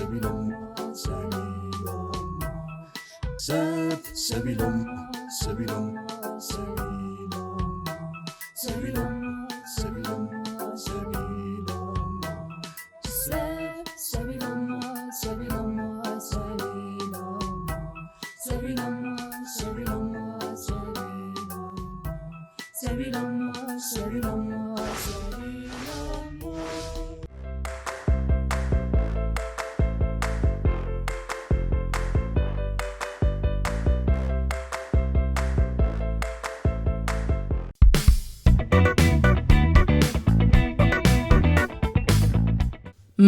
ሰብ ሰብ ኢሎም ሰብ ሰብ ኢሎም ሰብ ኢሎም ሰብ ኢሎም ሰብ ኢሎም ሰብ ኢሎም ሰብ ሰብ ኢሎም ሰብ ኢሎም ሰብ ኢሎም ሰብ ኢሎም ሰብ ኢሎም ሰብ ኢሎም ሰብ ኢሎም ሰብ ኢሎም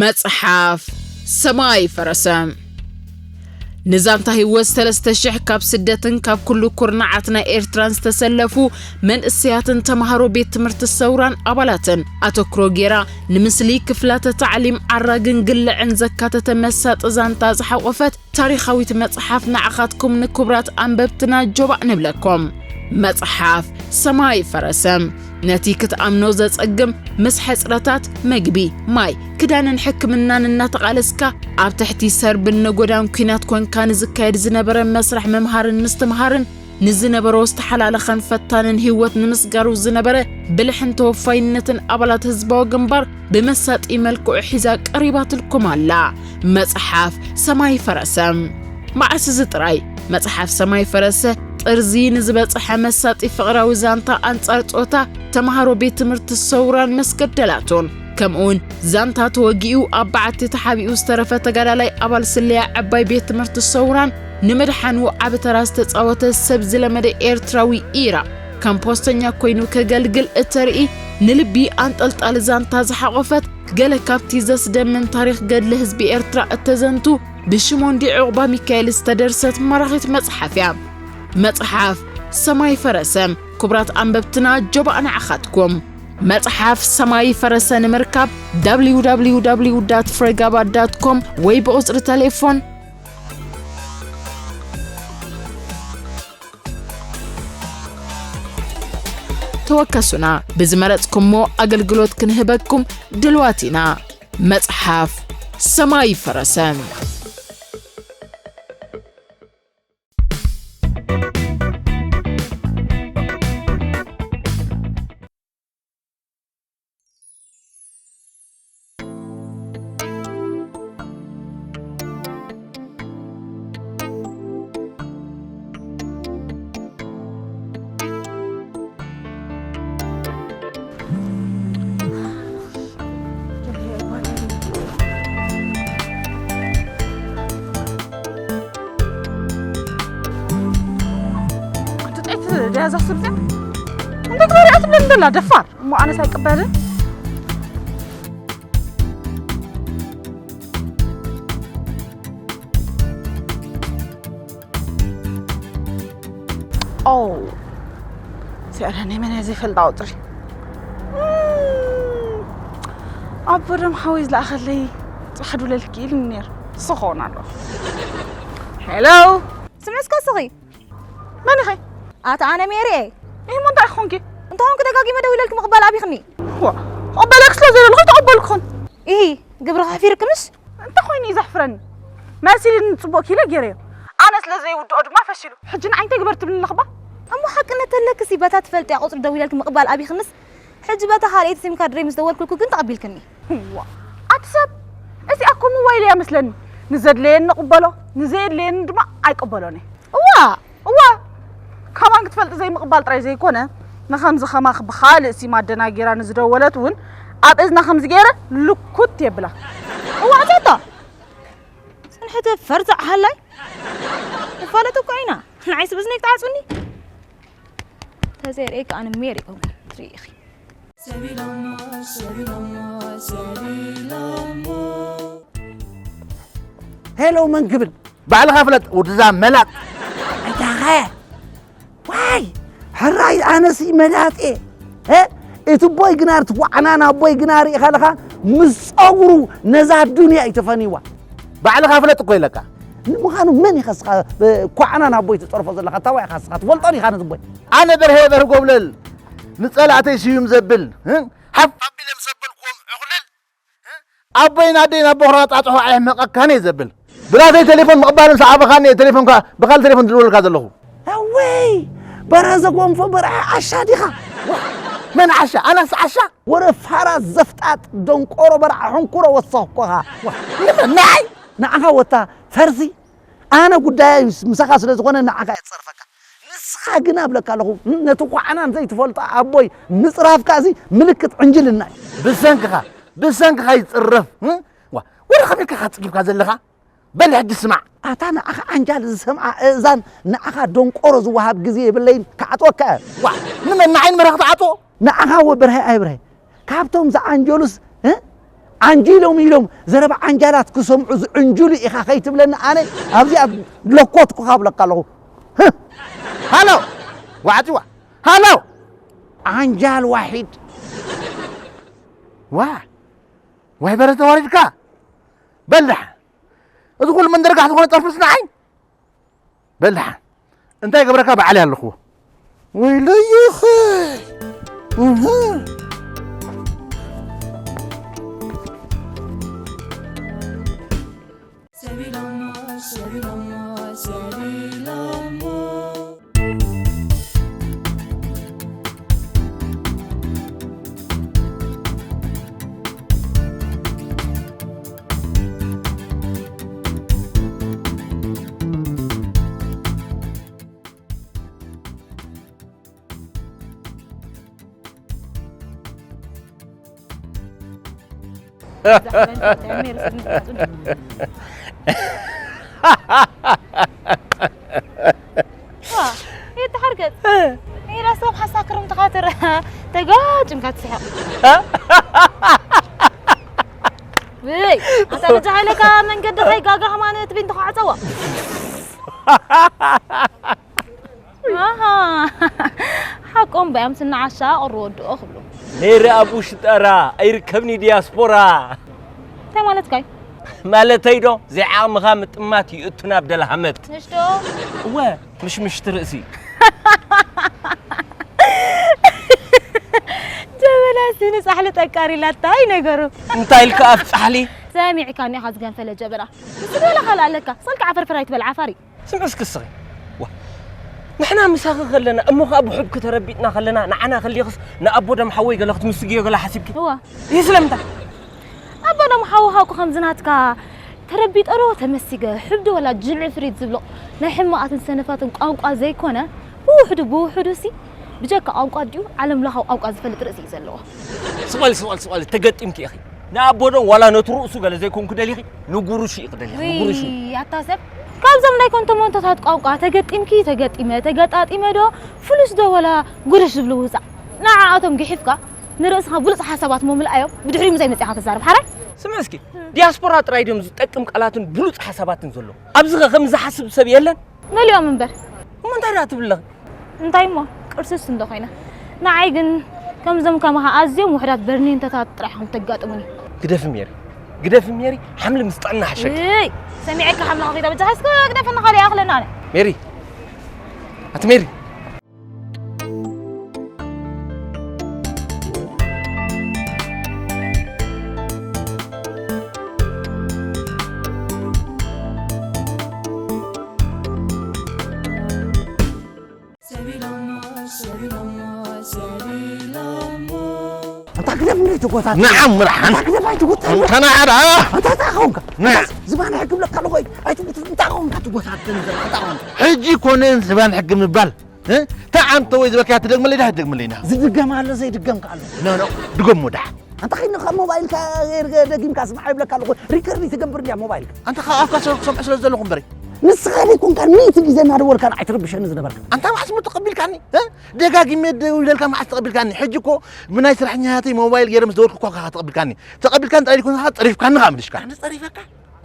መጽሓፍ ሰማይ ፈረሰ። ንዛንታ ህይወት ሰለስተ ሽሕ ካብ ስደትን ካብ ኩሉ ኩርናዓት ናይ ኤርትራን ዝተሰለፉ መንእሰያትን ተማሃሮ ቤት ትምህርቲ ሰውራን ኣባላትን ኣተኩሮ ጌራ፣ ንምስሊ ክፍላተ ታዕሊም ዓራግን ግልዕን ዘካተተ መሳጢ ዛንታ ዝሓቖፈት ታሪኻዊት መጽሓፍ ንዓኻትኩም ንክቡራት ኣንበብትና ጆባእ ንብለኩም። መጽሓፍ ሰማይ ፈረሰ። ነቲ ክትኣምኖ ዘጸግም፣ ምስ ሕጽረታት መግቢ፣ ማይ፣ ክዳንን ሕክምናን እናተቓለስካ፣ ኣብ ትሕቲ ሰርብን ነጎዳን ኲናት ኮንካ ንዝካየድ ዝነበረ መስርሕ ምምሃርን ምስትምሃርን፣ ንዝነበሮ ዝተሓላለኸን ፈታንን ህይወት ንምስጋሩ ዝነበረ ብልሕን ተወፋይነትን ኣባላት ህዝባዊ ግንባር ብመሳጢ መልክዑ ሒዛ ቀሪባትልኩም ኣላ። መጽሓፍ ሰማይ ፈረሰ። መዓስ እዚ ጥራይ መጽሓፍ ሰማይ ፈረሰ ጥርዚ ንዝበጽሐ መሳጢ ፍቕራዊ ዛንታ ኣንጻር ጾታ ተማሃሮ ቤት ትምህርቲ ሰውራን መስገደላቱን፣ ከምኡውን ዛንታ ተወጊኡ ኣብ በዓቲ ተሓቢኡ ዝተረፈ ተጋዳላይ ኣባል ስለያ ዕባይ ቤት ትምህርቲ ሰውራን ንምድሓኑ ዓቢ ተራ ዝተጻወተ ሰብ ዝለመደ ኤርትራዊ ኢራ ከም ፖስተኛ ኮይኑ ከገልግል እተርኢ ንልቢ ኣንጠልጣሊ ዛንታ ዝሓቖፈት ገለ ካብቲ ዘስደምም ታሪኽ ገድሊ ህዝቢ ኤርትራ እተዘንቱ ብሽሞንዲ ዑቕባ ሚካኤል ዝተደርሰት ማራኺት መጽሓፍ እያ። መጽሓፍ ሰማይ ፈረሰ። ክቡራት ኣንበብትና ጆባእ ንዓኻትኩም። መጽሓፍ ሰማይ ፈረሰ ንምርካብ www ፍሬጋባ ዳት ኮም ወይ ብቑጽሪ ተሌፎን ተወከሱና። ብዝመረጽኩሞ ኣገልግሎት ክንህበኩም ድልዋት ኢና። መጽሓፍ ሰማይ ፈረሰ። ኣንተ ጣይት ደያዛ ስብዛ እንደ ግበሪ ኣትብለን እንደላ ደፋር እሞ ኣነስ ኣይቅበልን። ኦ፣ እዚኣ ናይ መን እያ ዘይፈልጣ ቁፅሪ? እም፣ ኣቦ ደም ሓወይ ዝለኣኸለይ ፅባሕ ድውለልኪ ኢሉኒ ነይሩ። ንሱ ክኸውን ኣለዎ። ሄሎ። ስምዒ እስከ እስኺ። መን ኢኺ? ኣታ ኣነ ሜሪ እየ። እሞ እንታይ ክኾንኪ? እንተኾንኪ ደጋጊመ ደዊለልኪ ምቕባል ኣቢኽኒ። ዋ፣ ክቕበለኪ ስለ ዘለኹ ተቐበልኩ ኹን። ኢሂ፣ ግብሪ ከሕፊርኪ ምሽ? እንተኾይኑ እዩ ዘሕፍረኒ። መሲልኒ ጽቡቕ ኪለ ገይረዮ። ኣነ ስለ ዘይውድኦ ድማ ፈሺሉ። ሕጂ ንዓይ እንታይ ግበር ትብልኒ ኣለኽባ? እሞ ሓቅነት ተለክሲ በታ ትፈልጥያ ቁጽሪ ደዊለልኪ ምቕባል ኣቢኽንስ፣ ሕጂ በታ ካልኣይቲ ሲም ካርደይ ምስ ደወልኩልኩ ግን ተቐቢልክኒ። እዋ፣ ኣቲ ሰብ፣ እዚኣ እኮ ሞባይል እያ መስለኒ። ንዘድለየኒ እቕበሎ፣ ንዘየድለየኒ ድማ ኣይቅበሎን እየ። እዋ! እዋ! ካባን ክትፈልጢ ዘይምቕባል ጥራይ ዘይኮነ፣ ንኸምዚ ኸማኺ ብኻልእ ሲም ኣደናጊራ ንዝደወለት እውን ኣብ እዝና ከምዚ ገይረ ልኩት የብላ። እዋ፣ ኣታ! ስንሕቲ ፈርዛዕ ሃላይ። ንፋለጥ እኮ ኢና። ንዓይስ ብእዝነይ ክትዓጹኒ? ተዘይርእየኪ ኣነ ሜሪ እኮ ትርኢ ኢኺ። ሰቢሎሞ፣ ሰቢሎሞ፣ ሰቢሎሞ። ሄሎ መን ክብል? ባዕልኻ ፍለጥ፣ ወድዛ መላጥ። ኣይታኸ? ዋይ፣ ሕራይ ኣነሲ መላጥ እየ። እ? እቲ ቦይ ግናር፣ እቲ ኳዕናና ቦይ ግናር ኢኻ ለኻ፣ ምስ ጸጉሩ ነዛ ዱንያ እዩ ተፈንይዋ። ባዕልኻ ፍለጥ እኮ ኢለካ። ንምዃኑ መን ኢኻ እስኻ፣ እ፣ ኳዕናና ቦይ ትጸርፎ ዘለኻ? ታዋይ ኢኻ እስኻ? ትፈልጦ ዲኻ ነዚ ቦይ? ኣነ በርሀ በርህ ጎብለል፣ ንጸላእተይ ስዩም ዘብል፣ እ? ሓፍ ኣቢለ ምስ ኣበልክዎም ዕኹልል፣ እ? ኣቦይን ኣደይን ኣቦ ክራጣጥሑ ኣየሕመቐካን እየ ዘብል። ብናተይ ቴሌፎን ምቕባልን ሰዓበኻን እየ ቴሌፎንካ ብኻልእ ቴሌፎን ዝድውለልካ ዘለኹ። ኣወይ! በረዘ ጎንፎ በርዐ ዓሻ ዲኻ? መን ዓሻ? ኣነስ ዓሻ? ወረ ፋራ ዘፍጣጥ ደንቆሮ በርዐ ሕንኩሮ ወሰኽኮኻ። ንመን? ንዓይ? ንዓኻ ወታ ፈርዚ ኣነ ጉዳይ ምሳኻ ስለ ዝኾነ ንዓኻ እየ ዝጸርፈካ። ንስኻ ግን ኣብለካ ኣለኹ፣ ነቲ ኳዕናን ዘይትፈልጦ ኣቦይ ምጽራፍካ እዚ ምልክት ዕንጅልና እዩ። ብሰንክኻ፣ ብሰንክኻ ይጽረፍ። ዋ፣ ወረ ከመይ ኢልካ ጽጊብካ ዘለኻ? በል ሕጂ ስማዕ። ኣታ ንዓኻ ዓንጃል ዝሰምዓ እእዛን ንዓኻ ደንቆሮ ዝወሃብ ግዜ የብለይን፣ ክዓጽወካ እየ። ዋ፣ ንመን ንዓይ ንበረኻ ትዓጽዎ? ንዓኻ ወ በርሀ ኣይብርሀ ካብቶም ዝዓንጀሉስ እ? ዓንጂሎም ኢሎም ዘረባ ዓንጃላት ክሰምዑ ዝዕንጅሉ ኢኻ ከይትብለኒ ኣነ ኣብዚኣ ለኮትኩኻ ብለካ ኣለኹ። ህ! ሃሎ! ዋዕጭዋ! ሃሎ! ዓንጃል ዋሒድ። ዋ! ዋይ በረ ተዋሪድካ! በል ደሓን። እዚ ኩሉ መንደርጋሕ ዝኾነ ጠርፍስ ንዓይ? በል ደሓን። እንታይ ገብረካ በዓል ኣለኹዎ። ወይለይኸ። እህ። ዋ፣ የተሓርገጽ። ሜዳ ሰብ ሓሳክርም ተኻትር ተጋጭምካ ትስሕቕ። ውይ፣ ኣታ ልጅ ሃይለካ መንገዲ ኸይ ጋጋ ኸማን ትቢን ተኻዕጸዋ። ኣሃ፣ ሓቆም ባያም ስናዓሻ ቅሩ ወድኦ ክብሉ። ሜሪ ኣብ ውሽጠራ ኣይርከብኒ ዲያስፖራ። እንታይ ማለትካ እዩ? ማለተይ ዶ፣ ዘይዓቕምኻ ምጥማት ይእቱ ናብ ደልሃመት። ንሽዶ? እወ፣ ምሽምሽቲ ርእሲ። ጀበናሲ ንጻሕሊ ጠቃሪላታ እዩ ነገሩ። እንታይ ኢልካ ኣፍ ጻሕሊ? ሰሚዕካኒ ኢኻ ዝገንፈለ ጀበና። ንሱ ዝበለ ካልእ ኣለካ። ስልካ ዓፈርፈር ኣይትበል ዓፋሪ። ስምዒ እስኪ እስኺ። ዋ። ንሕና ምሳኺ ከለና፣ እሞ ኸኣ ብሑብኪ ተረቢጥና ከለና፣ ንዓና ከሊኽስ ንኣቦ ደም ሓወይ ገለ ክትምስግዮ ገለ ሓሲብኪ? እዋ። ይህ ስለምንታይ? ኣቦ ደም ሓውኻ እኮ ከምዚ ናትካ ተረቢጠ ዶ ተመሲገ፣ ሕብ ዶ ወላ ጅንዒ ፍሪት ዝብሎ ናይ ሕማቓትን ሰነፋትን ቋንቋ ዘይኮነ፣ ብውሕዱ፣ ብውሕዱ ሲ ብጀካ ቋንቋ ድዩ ዓለም ለኻዊ ቋንቋ ዝፈልጥ ርእሲ እዩ ዘለዎ። ስቕ በሊ፣ ስቕ በሊ፣ ስቕ በሊ፣ ተገጢምኪ ኢኺ። ንኣቦ ዶ ዋላ ነቲ ርእሱ ገለ ዘይኮንኩ ደሊኺ፣ ንጉርሹ ኢኺ ደሊኺ፣ ንጉርሹ። ውይ፣ ኣታ ሰብ፣ ካብዞም ናይ ኮንቶ ሞንቶታት ቋንቋ ተገጢምኪ፣ ተገጢመ፣ ተገጣጢመ ዶ፣ ፍሉስ ዶ ዋላ ጉርሽ ዝብሉ ውጻእ? ንዓኣቶም ግሒፍካ፣ ንርእስኻ ብሉጽ ሓሳባት ምምልኣዮም፣ ብድሕሪኡ ምሳይ መጺኻ ተዛረብ። ሓራይ? ስምዒ እስኪ፣ ዲያስፖራ ጥራይ ድዮም ዝጠቅም ቃላትን ብሉጽ ሓሳባትን ዘሎ? ኣብዚ ኸ ከም ዝሓስብ ሰብ የለን? መሊኦም እምበር። እሞ እንታይ ደኣ ትብል ኣለኺ? እንታይ እሞ? ቅርስስ እንዶ ኮይና። ንዓይ ግን ከምዞም ከማኻ ኣዝዮም ውሑዳት በርኒንተታት ጥራሕ እዮም ተጋጥሙኒ። ግደፊ ሜሪ፣ ግደፊ ሜሪ፣ ሓምሊ ምስ ጥዕና ሓሸኪ። እይ፣ ሰሚዐካ ሓምሊ ከኺዳ በጃኻ እስከ ግደፈኒ ካልእ ይኣኽለና ኣነ። ሜሪ፣ ኣቲ ሜሪ። ኣታ ግደፍ እንዴት ትጎታት? ንዓም ምርሓን። ኣታ ግደፍ ኣይትጎታት። ኣንታ ንዓዳ። ኣታ እንታይ ኾንካ? ና። ዝባን ሕጊ ብለካ ኣለኹ። ኣይትጎታት። እንታይ ኾንካ ትጎታት? እንታይ ኾንካ? ሕጂ ኮነ ዝባን ሕጊ ምባል። እ? እታ ዓንተ ወይ ዝበልካያ ትደግመለይ ዳ ትደግመለይ ና? ዝድገም ኣሎ፣ ዘይድገም ከ ኣሎ። ኖ፣ ኖ፣ ድገሞ ዳ። ኣንታ ኸይኑ ካብ ሞባይልካ ጌር-፣ ደጊምካ ስምዓ ይብለካ ኣለኹ። ሪከርድ ትገብር ድያ ሞባይልካ? ኣንታ ካብ ኣፍካ ሰ-፣ ክሰምዖ ስለ ዘለኹ እምበረይ። ንስኻ ዘይኮንካ ሚእቲ ግዜ እናደወልካ ንዓይ ትርብሸኒ ዝነበርካ። ኣንታ መዓስ እሞ ተቐቢልካኒ? እ? ደጋጊመ ደዊለልካ መዓስ ተቐቢልካኒ? ሕጂ እኮ ብናይ ስራሕኛታተይ ሞባይል ገይረ ምስ ደወልኩ እኳ ኢኻ ተቐቢልካኒ። ተቐቢልካኒ ጥራይ ዘይኮንካ ኸዓ ጸሪፍካኒ ኸዓ ምልሽካ። ኣነ ጸሪፈካ?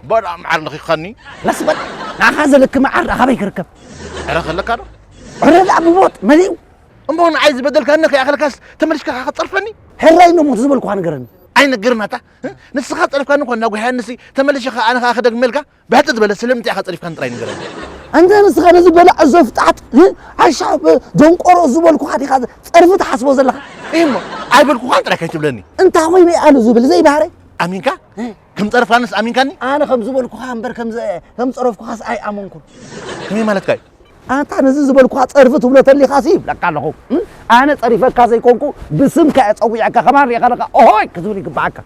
በዳ መዓር ለኺኻኒ። ለስ በል፣ ንዓኻ ዘለኪ መዓር ደኣ ካበይ ክርከብ? ዕረ ከለካ ዶ? ዕረ ደኣ ብሞት መሊኡ። እሞ ንዓይ ዝበደልካኒ ከይኣኽለካስ ተመሊስካ ኸዓ ክትጸርፈኒ? ሕራይ እሞ ዝብልኩኻ ንገረኒ። ኣይነግርን ኣታ። ንስኻ ጸሪፍካኒ እኮ እናጒሃያንሲ ተመሊሰ ኸዓ ኣነ ኸዓ ክደግመልካ ብሕጽር ዝበለ ስለምንታይ ኢኻ ጸሪፍካኒ ጥራይ ንገረኒ። ኣንተ ንስኻ ነዚ በላዕ ዘፍጣጥ፣ ዓሻ ደንቆሮ ዝበልኩኻ ዲኻ ጸርፊ ትሓስቦ ዘለኻ? እሞ ኣይበልኩኻን ጥራይ ከይትብለኒ። እንታይ ኮይነ ኣሉ ዝብል ዘይባህረይ? ኣሚንካ? ከም ጸረፍካንስ ኣሚንካኒ? ኣነ ከም ዝበልኩኻ እምበር ከም ዘ- ከም ጸረፍኩኻስ ኣይኣመንኩን። ከመይ ማለትካ እዩ? ኣንታ ነዚ ዝበልኩኻ ጸርፊ ትብሎ ተሊኻሲ ይብለካ ኣለኹ። እም? ኣነ ጸሪፈካ ዘይኮንኩ ብስምካ እየ ጸዊዐካ። ከማን ሪእኻ ኣለኻ ኦሆይ ክትብል ይግባኣካ።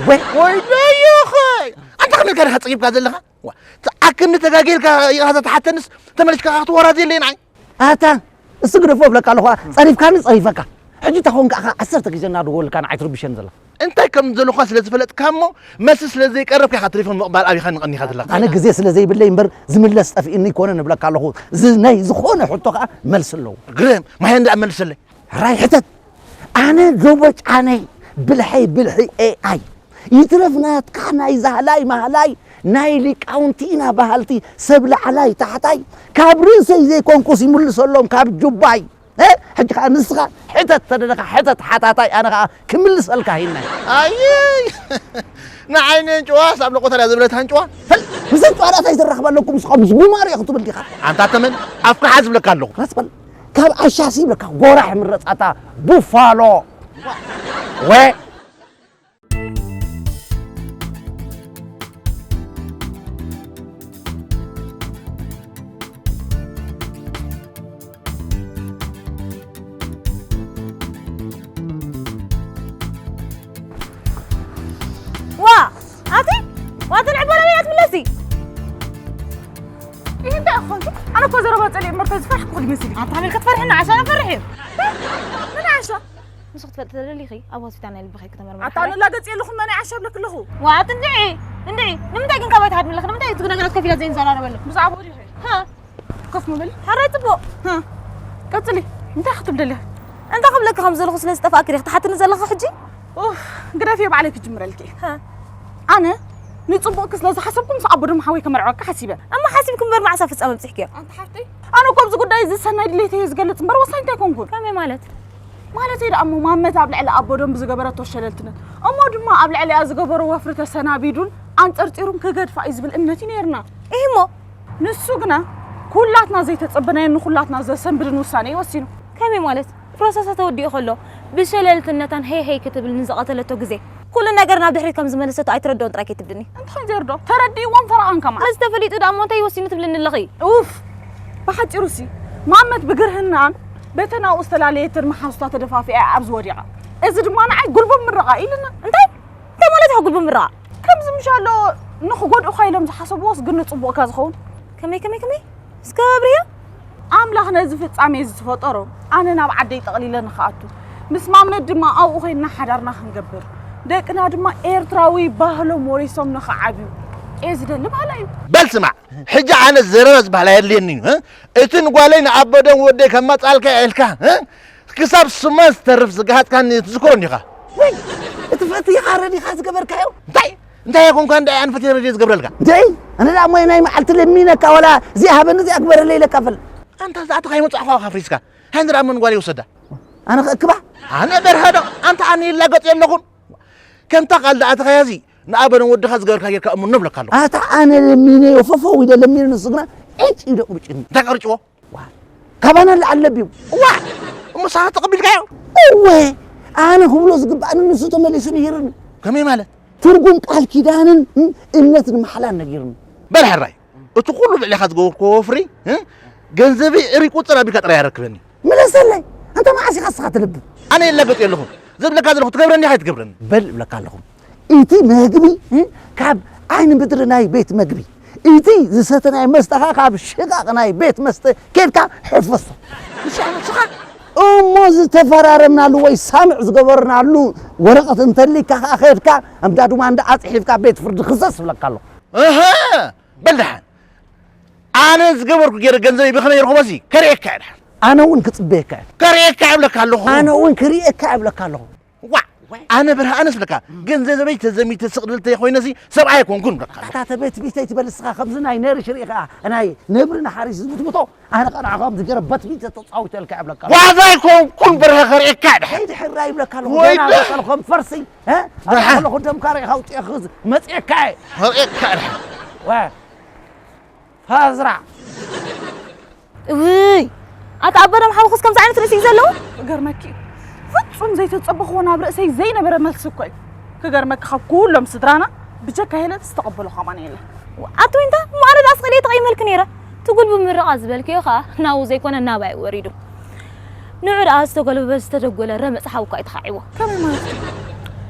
ወይ ወይለይኸይ! ኣንታ ከመይ ኢልካ ዲኻ ጸጊብካ ዘለኻ? ዋ፣ ትኣክኒ ተጋጊልካ ኢኻ ተትሓተንስ ተመሊስካ ክትወራዝ የለይ ንዓይ። ኣታ እሱ ግደፎ እብለካ ኣለኹ። ጸሪፍካኒ ጸሪፈካ። ሕጂ ተኾንካ ኣኻ ዓሰርተ ግዜ እናደወልካ ንዓይ ትርብሸኒ ዘለኻ። እንታይ ከም ዘለኻ ስለ ዝፈለጥካ እሞ መልሲ ስለ ዘይቀረብካ ኢኻ ትሪፎን ምቕባል ኣቢኻ ንቐኒኻ ዘለኻ። ኣነ ግዜ ስለ ዘይብለይ እምበር ዝምለስ ጠፊእኒ ኣይኮነን እብለካ ኣለኹ። እዚ ናይ ዝኾነ ሕቶ ከኣ መልሲ ኣለዎ። ግርም ማየ እንዳ መልሰለይ። ሕራይ ሕተት። ኣነ ዞቦ ጫነይ ብልሐይ ብልሒ ኤኣይ ይትረፍ ናትካ ናይ ዛህላይ ማህላይ ናይ ሊቃውንቲ ኢና በሃልቲ ሰብ ላዕላይ ታሕታይ ካብ ርእሰይ ዘይኮንኩስ ይምልሰሎም ካብ ጁባይ። እ? ሕጂ ኸዓ ንስኻ ሕተት ተደለኻ ሕተት ሓታታይ ኣነ ኸዓ ክምልሰልካ ሂናይ። ኣይይ! ንዓይነን ጭዋስ ኣብ ለቆታርያ ዝብለት ሃንጭዋ። ፈል! ምስን ጨዋዳታ ይዘራኽብ ኣለኩም ንስኻ ምስ ጉማር እየ ክትብል ዲኻ? ኣንታ ተመን ኣፍካ ሓዝ ዝብለካ ኣለኹ። ራስ በል ካብ ዓሻሲ ይብለካ ጎራሕ ምረጻታ ቡፋሎ። ወ ዋ ኣቲ ዋ ትንዕቦ ናበይ ትምለሲ? ይህ እንታይ ኣኾንኪ? ኣነ እኮ ዘረባ ጸሊእ እምበር ተዝፈርሕኩ ክዲ መሲሉ። ኣታ መን ክትፈርሒ ንዓሻ ነፈርሕ እዩ። ምን ዓሻ? ንሱ ክትፈልጥ ተደሊኺ ኣብ ሆስፒታል ናይ ልብኺ ከተመርመሪ ኣታ ሓራይ። ንላገጽ የለኹም መን ዓሻ ብለክ ኣለኹ። ዋ ኣቲ እንድዒ እንድዒ ንምንታይ ግን ካባይ ትሃድሚ ኣለኺ? ንምንታይ እቲ ነገራት ከፊላ ዘይንዘራረበሉ? ብዛዕባኡ ዲኺ? ሃ ኮፍ ምበሊ። ሓራይ ጽቡቕ። ሃ ቀጽሊ። እንታይ ክትብል ደሊኺ? እንታይ ክብለኪ ከም ዘለኹ ስለ ዝጠፋእኪ ዲኺ ትሓትኒ ዘለኺ ሕጂ? ኡፍ ግደፊ ባዕለይ ክጅምረልኪ። ሃ ኣነ ንጽቡቕኪ ስለ ዝሓሰብኩ ምስ ኣቦ ድማ ሓወይ ከመርዕወካ ሓሲበ። እሞ ሓሲብኪ እምበር መዓሳ ፍጻመ ኣብጺሕክዮ? ኣንቲ ሓፍተይ ኣነ እኮ ኣብዚ ጉዳይ እዚ ሰናይ ድሌተይ እየ ዝገልጽ እምበር ወሳኝ እንታይ ኮንኩን። ከመይ ማለት? ማለተይ ደኣ እሞ ማመት ኣብ ልዕሊ ኣቦዶም ብዝገበረቶ ሸለልትነት እሞ ድማ ኣብ ልዕሊኣ ዝገበሮ ወፍሪ ተሰናቢዱን ኣንጸርጺሩን ክገድፋ እዩ ዝብል እምነት እዩ ነይርና። እሂ እሞ ንሱ ግና ኩላትና ዘይተጸበናዮን ንኹላትና ዘሰንብድን ውሳነ እዩ ወሲኑ። ከመይ ማለት? ፕሮሰሳ ተወዲኡ ከሎ ብሸለልትነታን ሄይ ሄይ ክትብል ንዝቐተለቶ ግዜ ኩሉ ነገር ናብ ድሕሪት ከም ዝመለሰቶ ኣይትረድኦን ጥራይ ከይትብልኒ። እንታይ ዘይርዶ ተረዲእዎም ፈረቓን ከማን። ስለዚ ተፈሊጡ ደኣ እሞ እንታይ ይወሲኑ ትብልኒ ኣለኺ? ኡፍ! ብሓጺሩሲ ማመት ብግርህናን በተን ኣብኡ ዝተፈላለየትን መሓዙታ ተደፋፊኣ እያ ኣብዚ ወዲቓ። እዚ ድማ ንዓይ ጉልቡብ ምርቓ ኢልና። እንታይ? እንታይ ማለት ኢኻ ጉልቡብ ምርቓ? ከምዚ ምሽ ኣሎ ንኽጎድኡኻ ኢሎም ዝሓሰብዎስ ግን ንጽቡቕካ ዝኸውን። ከመይ ከመይ ከመይ? እስከ ኣብርህዮ። ኣምላኽ ነዚ ፍጻሜ እዚ ዝፈጠሮ ኣነ ናብ ዓደይ ጠቕሊለ ንኽኣቱ ምስ ማመት ድማ ኣብኡ ኮይንና ሓዳርና ክንገብር ደቅና ድማ ኤርትራዊ ባህሎም ወሪሶም ንኽዓብዩ እየ ዝደሊ በሃላይ እዩ። በል ስማዕ ሕጂ ኣነ ዘረባ ዝበሃል ኣየድልየኒ እዩ። እቲ ንጓለይ ንኣበደን ወደይ ከማጻልካ ኢልካ ክሳብ ስማ ዝተርፍ ዝገሃጽካኒ ትዝክሮ እንዲኻ? ወይ እቲ ፈቲኻ ረዲኻ ዝገበርካዮ እንታይ እንታይ ኮንካ እንዳ ኣንፈት ረድዮ ዝገብረልካ? ደይ ኣነ ደኣ ሞየ ናይ መዓልቲ ለሚነካ ወላ እዚኣ ሃበኒ እዚኣ ግበረለይ ኢለካ ፈል ኣንታ ዝኣተኻዮ መጻእኻ ኣፍሪስካ ሃንድራ መን ጓል ይወሰዳ ኣነ ክእክባ ኣነ በርሃዶ ኣንታ ኣነ ይላገጥ የለኹን ከምታ ቃል ደኣ ተኸያዚ ንኣበነ ወድኻ ዝገበርካ ጌርካ እሙን ንብለካ ኣለኹ ኣታ ኣነ ለሚነዮ ፈፈው ኢለ ለሚነ ንሱ ግና ዕጭ ኢለ ቁርጭኒ እንታይ ቀርጭዎ ካባና ንላዕሊ ለቢቡ። ዋ! እሞ ሳኻ ተቐቢልካዮ? እወ! ኣነ ክብሎ ዝግባእኒ ንሱ ተመሊሱ ነጊሩኒ። ከመይ ማለት? ትርጉም ቃል ኪዳንን እምነትን ማሕላን ነጊሩኒ። በል ሕራይ፣ እቲ ኩሉ ልዕሌኻ ዝገበርክዎ ወፍሪ፣ ገንዘበይ ዕሪ ቁጽር ኣቢልካ ጥራይ ኣረክበኒ። ምለሰለይ! ኣንታ መዓስ ኢኻ ንስኻ ትልብም? ኣነ የላገጥ የለኹ። ዝብለካ ዘለኹ ትገብረኒ ኢኻ ኣይትገብረኒ? በል እብለካ ኣለኹ። እቲ መግቢ ካብ ዓይኒ ምድሪ ናይ ቤት መግቢ፣ እቲ ዝሰተናዮ መስተ ኸኣ ካብ ሽቓቕ ናይ ቤት መስተ ኬድካ ሕፈሶ። ንስኻ እሞ ዝተፈራረምናሉ ወይ ሳምዕ ዝገበርናሉ ወረቐት እንተሊካ ኸኣ ኸድካ ኣብ ዳዱማ እንዳ ኣጽሒፍካ ቤት ፍርዲ ክሰስ እብለካ ኣለኹ። እህ! በል ደሓን። ኣነ ዝገበርኩ ገይረ ገንዘበይ ብኸመይ ይረኽቦ ሲ? ከርእየካ እየ ደሓን። ኣነ እውን ክጽበየካ እየ። ከርእየካ እየ እብለካ ኣለኹ። ኣነ እውን ክርእየካ እየ እብለካ ኣለኹ። ዋዕ! ኣነ በርሃ ኣነስ ለካ ገንዘበይ ተዘሚተ ስቕ ድልተይ ኮይነሲ ሰብኣይ ኣይኮንኩን እብለካ ኣለኹ። ኣታ ተበትቢተይ ትበል ንስኻ ከምዚ ናይ ነርሽ ርኢኻ ናይ ነብሪ ንሓሪስ ዝብትብቶ ኣነ ኸኣ ንዓኻ ከምዚ ገይረ በትቢተ ተጻዊተልካ እየ እብለካ ኣለኹ። ዋዛ ኣይኮንኩን በርሃ ከርእየካ እየ ደሓን። ከይዲ ሕራይ ይብለካ ኣለኹ። ወይ ገና ደ- በቃ ኣለኹ ከም ፈርሲ፣ እ? ደሓን። ኣለኹ ደምካ ርኢኻ ኣውጺኤ ክዝ መጽኤካ እየ። ከርእየካ እየ ደሓን። ወ- ፋዝራ። እውይ ኣታ ኣበረም ሓውክስ ከምዚ ዓይነት ርእሲ እዩ ዘለዎ? ገርመኪ እዩ። ፍጹም ዘይተጸበኽዎ ናብ ርእሰይ ዘይነበረ መልሲ እኮ እዩ። ክገርመካ ካብ ኩሎም ስድራና ብጀካ ሄለት ዝተቐበሎ ከማን የለ። ኣቲ ዊንታ ማለት ኣስቕሌ ተቐይመልክ ነይረ። ትጉል ብምርቓ ዝበልክዮ ኸዓ ናብኡ ዘይኮነ ናባይ ወሪዱ። ንዑ ደኣ ዝተጎልበበ ዝተደጎለ ረመፅ ሓው እኳ እዩ ተኻዒዎ። ከመይ ማለት እዩ?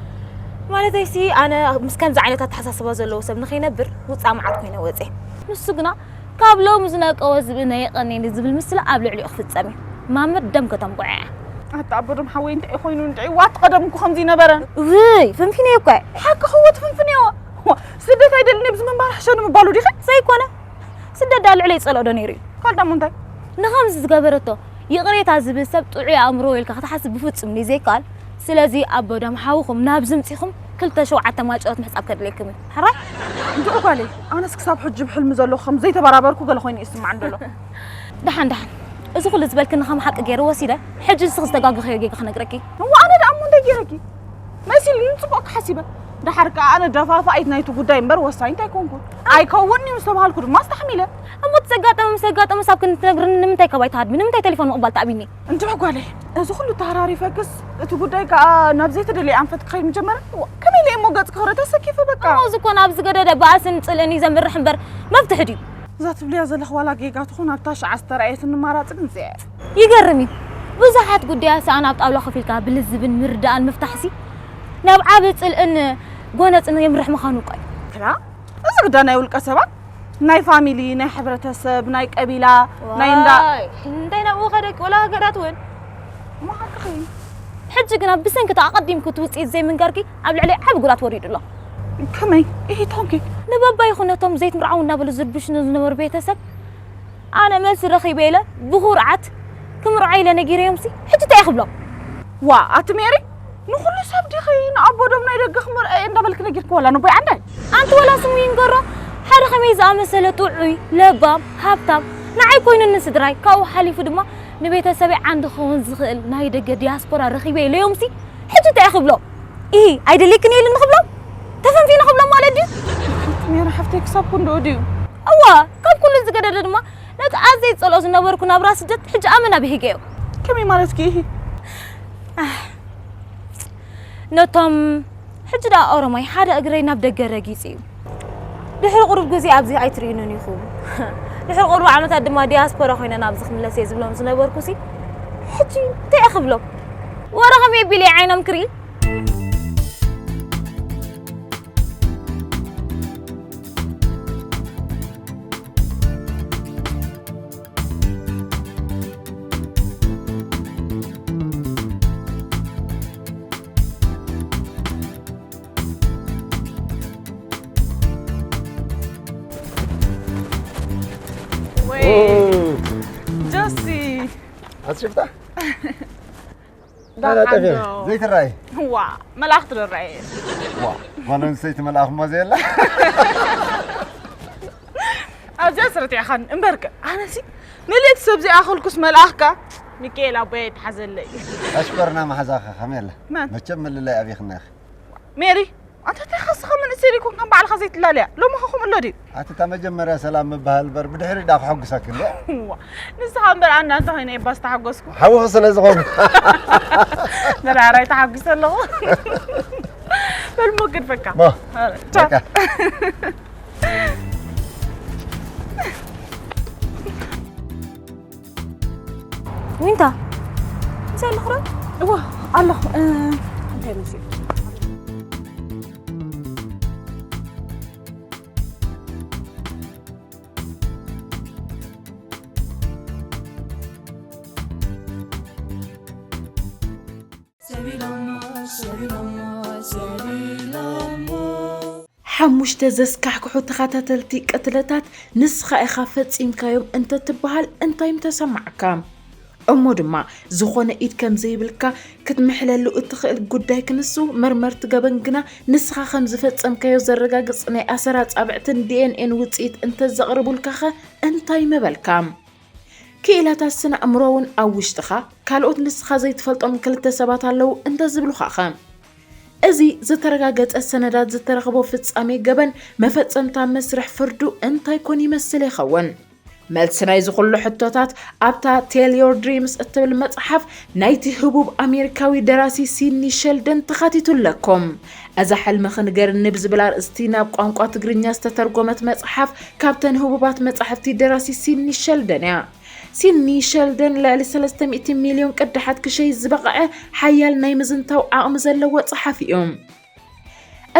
ማለተይሲ ኣነ ምስ ከምዚ ዓይነት ኣተሓሳስባ ዘለዎ ሰብ ንኸይነብር ውፃእ መዓት ኮይነ ወፅየ። ንሱ ግና ካብ ሎሚ ዝነቀወ ዝብኢ ነየቐንየኒ ዝብል ምስላ ኣብ ልዕሊኡ ክፍፀም እዩ። ማመድ ደም ከተንቦዐ እያ። ኣታ ኣቦ ደም ሓወይ እንታይ ኮይኑ እንድዒ ዋት ቀደም እኮ ከምዚ ነበረ። ውይ ፍንፊነዮ እኳ እየ። ሓቂ ክወት ፍንፍንዮ። ስደት ኣይደልን ኣብዚ ምንባር ሕሸኒ ምባሉ ዲኸ? ዘይኮነ ስደት ዳ ልዕለይ ጸልኦ ዶ ነይሩ እዩ? ካልዳሞ እንታይ? ንኸምዚ ዝገበረቶ ይቕሬታ ዝብል ሰብ ጥዑይ ኣእምሮ ኢልካ ክትሓስብ ብፍጹም ንዘይከኣል። ስለዚ ኣቦ ደም ሓውኹም ናብዚ ምጺኹም ክልተ ሸውዓተ ማጨሎት ምሕጻብ ከድልየኩም እዩ። ሕራይ? እንድዒ ጓለይ ኣነስ ክሳብ ሕጂ ብሕልሚ ዘለኹ ከም ዘይተበራበርኩ ገለ ኮይኑ ይስማዕ እንደሎ። ደሓን ደሓን እዚ ኩሉ ዝበልክኒ ከም ሓቂ ገይረ ወሲደ። ሕጂ ንስኺ ዝተጋገኽዮ ጌጋ ክነግረኪ። እዋ ኣነ ደኣ እሞ እንታይ ገይረኪ? መሲሉኒ ጽቡቕ ክሓሲበ። ደሓር ከኣ ኣነ ደፋፋኢት ናይቲ ጉዳይ እምበር ወሳኒት ኣይኮንኩን። ኣይከውን'ዩ ምስ ተባሃልኩ ድማ ኣስተሕሚለ። እሞ እቲ ዘጋጠመ ምስ ዘጋጠመስ ኣብ ክንዲ ትነግርኒ ንምንታይ ካብ ኣይትሃድሚ? ንምንታይ ቴሌፎን ምቕባል ትኣብይኒ? እንድዒ ጓለይ፣ እዚ ኩሉ ተሃራሪፈክስ እቲ ጉዳይ ከኣ ናብ ዘይተደለየ ኣንፈት ክኸይድ ምጀመረ። እዋ፣ ከመይ ኢለ እሞ ገጽ ክኽረ ተሰኪፈ በቃ። እሞ እዚ እኮ ናብ ዝገደደ ባእስን ጽልእን እዩ ዘምርሕ እምበር መፍትሒ ድዩ? እዛ ትብልያ ዘለኺ ዋላ ጌጋ ትኹን ኣብታ ሽዓ ዝተራእየትኒ ማራጺ ግን እዚኣ እያ። ይገርም እዩ። ብዙሓት ጉዳያት ሰኣን ኣብ ጣውላ ኮፍ ኢልካ ብልዝብን ምርዳእን ምፍታሕሲ ናብ ዓቢ ጽልእን ጎነጽን የምርሕ ምዃኑ እኮ እዩ። ክላ እዚ ግዳ ናይ ውልቀ ሰባት ናይ ፋሚሊ ናይ ሕብረተሰብ ናይ ቀቢላ ናይ እንዳ ዋይ፣ እንታይ ናብኡ ከደቂ ወላ ሃገራት እውን እሞ ሓቅኺ እዩ። ሕጂ ግና ብሰንኪ እቲ ኣቐዲምኪ እቲ ውጽኢት ዘይምንጋርኪ ኣብ ልዕለይ ዓቢ ጉድኣት ወሪዱ ኣሎ። ከመይ? ኢሂ ተኾንኪ? ንባባ ይኹን ነቶም ዘይትምርዓው እናበሉ ዝርብሹኒ ዝነበሩ ቤተሰብ ኣነ መልሲ ረኺበ ኢለ ብኹርዓት ክምርዖ ኢለ ነጊረዮምሲ ሕጂ እንታይ ክብሎም? ዋ ኣቲ ሜሪ ንኹሉ ሰብ ዲኺ ንኣቦ ዶም ናይ ደገ ክምርዖ እየ እንዳበልኪ ነጊርኪ ወላ ንቦይ ዓንዳይ? ኣንቲ ወላ ስሙ ይንገሮ ሓደ ከመይ ዝኣመሰለ ጥዑይ ለባም ሃብታም ንዓይ ኮይኑኒ ስድራይ ካብኡ ሓሊፉ ድማ ንቤተሰበይ ዓንዲ ክኸውን ዝኽእል ናይ ደገ ዲያስፖራ ረኺበ ኢለዮምሲ ሕጂ እንታይ ክብሎም? ኢሂ ኣይደልየክን እየ ኢሉኒ ክብሎም? ተፈንፊነ ክብሎም ማለት ድዩ? ሜሪ ሓፍተይ ክሳብ ክንድኡ ድዩ? እዋ ካብ ኩሉ ዝገደደ ድማ ነቲ ኣዝየ ዝጸልኦ ዝነበርኩ ናብራ ስደት ሕጂ ኣመና ብሂገዮ። ከመይ ማለትኪ ኢሂ? ኣህ፣ ነቶም ሕጂ ደኣ ኦሮማይ ሓደ እግረይ ናብ ደገ ረጊጹ እዩ። ድሕሪ ቁሩብ ግዜ ኣብዚ ኣይትርእዩንን ኢኹም። ድሕሪ ቁሩብ ዓመታት ድማ ዲያስፖራ ኮይነ ናብዚ ክምለስ እየ ዝብሎም ዝነበርኩሲ ሕጂ እንታይ እየ ክብሎም? ወረ ከመይ ኣቢለ እየ ዓይኖም ክርኢ? ወይ ጆሲ ኣትሽፍታ ኣላ ጠፊ ዘይትረኣይ ዋ መልኣኽቲ ዶ ረኣየ ዋ ጓል ኣንስተይቲ መልኣኽ እሞ ዘየላ ኣብዚኣ ስርት ኢኻን እምበርከ ኣነሲ ምልእቲ ሰብ ዘይኣኸልኩስ መልኣኽካ ሚካኤል ኣቦይ ኣይተሓዘለይ ኣሽኮርና መሓዛኻ ከመይ ኣላ መን መቸም ምልላይ ኣቢኽና ኢኺ ሜሪ ኣንተ እንታይ ኸስኻ መንእሰይ ዘይኮንካ ባዕልኻ ዘይትላለያ ሎሚ ኸ ከምኡ ኣሎ ድዩ ኣቲ እታ መጀመርያ ሰላም ምበሃል እምበር ብድሕሪ ዳ ክሐጉሰኪ እንደ እዋ ንስኻ እምበር ኣና እንተ ኾይነ እባ ዝተሓጎስኩ ሓውኺ ስለ ዝኾንኩ መርዓራይ ተሓጒሰ ኣለኹ በል ሞ ግድፈካ ሞ ቻው በቃ ዊንታ እንታይ ኣለኹ ዶ እዋ ኣለኹ እንታይ መሲሉ ሓሙሽተ ዘስካሕክሑ ተኸታተልቲ ቅትለታት ንስኻ ኢኻ ፈጺምካዮም እንተትበሃል እንታይ ምተሰማዕካ? እሞ ድማ ዝኾነ ኢድ ከም ዘይብልካ ክትምሕለሉ እትኽእል ጉዳይ ክንሱ መርመርቲ ገበን ግና ንስኻ ከም ዝፈጸምካዮ ዘረጋግጽ ናይ ኣሰር ኣጻብዕትን ዲ ኤን ኤን ውጽኢት እንተዘቕርቡልካኸ እንታይ ምበልካ? ክኢላታት ስነ ኣእምሮ እውን ኣብ ውሽጥኻ ካልኦት ንስኻ ዘይትፈልጦም ክልተ ሰባት ኣለዉ እንተዝብሉኻኸ? እዚ ዝተረጋገጸ ሰነዳት ዝተረኽቦ ፍጻሜ ገበን መፈጸምታ መስርሕ ፍርዱ እንታይ ኮን ይመስል ይኸውን? መልሲ ናይዚ ኩሉ ሕቶታት ኣብታ Tell Your Dreams እትብል መጽሓፍ ናይቲ ህቡብ ኣሜሪካዊ ደራሲ ሲድኒ ሸልደን ተኻቲቱ ኣለኩም። እዛ ሕልምኺ ንገርኒ ብዝብል ኣርእስቲ ናብ ቋንቋ ትግርኛ ዝተተርጎመት መጽሓፍ ካብተን ህቡባት መጻሕፍቲ ደራሲ ሲድኒ ሸልደን እያ። ሲድኒ ሸልደን ልዕሊ ሰለስተ ሚእቲ ሚልዮን ቅዳሓት ክሸይ ዝበቕዐ ሓያል ናይ ምዝንታው ዓቕሚ ዘለዎ ጸሓፊ እዩ።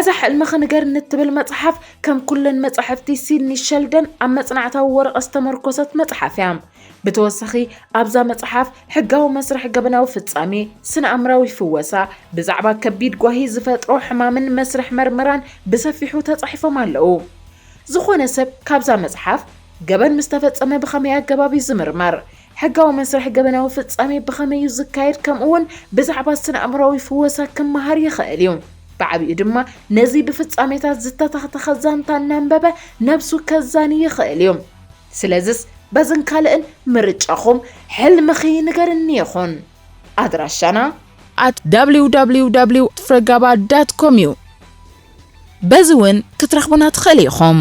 እዛ ሕልምኺ ንገርኒ እትብል መጽሓፍ ከም ኩለን መጻሕፍቲ ሲድኒ ሸልደን ኣብ መጽናዕታዊ ወረቐት ዝተመርኮሰት መጽሓፍ እያ። ብተወሳኺ ኣብዛ መጽሓፍ ሕጋዊ መስርሕ ገበናዊ ፍጻሜ፣ ስነ ኣእምራዊ ፍወሳ፣ ብዛዕባ ከቢድ ጓሂ ዝፈጥሮ ሕማምን መስርሕ መርመራን ብሰፊሑ ተጻሒፎም ኣለዉ። ዝኾነ ሰብ ካብዛ መጽሓፍ ገበን ምስ ተፈጸመ ብኸመይ ኣገባብ እዩ ዝምርመር? ሕጋዊ መስርሕ ገበናዊ ፍጻሜ ብኸመይ እዩ ዝካየድ? ከምኡውን ብዛዕባ ስነ ኣእምራዊ ፍወሳ ክመሃር ይኽእል እዩ። ብዓቢኡ ድማ ነዚ ብፍጻሜታት ዝተተኽተኸ ዛንታ እናንበበ ነብሱ ከዛኒ ይኽእል እዩ። ስለዝስ በዝን ካልእን ምርጫኹም ሕልምኺ ንገርኒ ይኹን። ኣድራሻና at www ፍረጋባ ዳት ኮም እዩ። በዚ እውን ክትረኽቡና ትኽእሉ ኢኹም።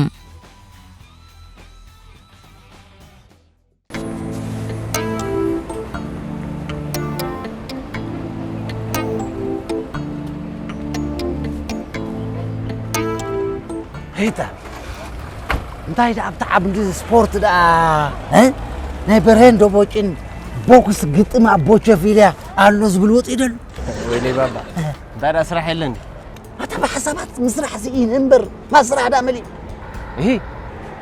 ሪታ፣ እንታይ ደኣ ኣብቲ ዓቢ እንዲ ስፖርት ደኣ፣ እ? ናይ በርሄን ዶቦጭን ቦክስ ግጥም ኣብ ቦቸፊልያ ኣሎ ዝብል ወፂኡ ደሎ። ወይለይ ባባ፣ እንታይ ደኣ ስራሕ የለን? ኣታ ብሓሳባት ምስራሕ ስኢን እምበር፣ ማ ስራሕ ደኣ መሊኡ። እሂ።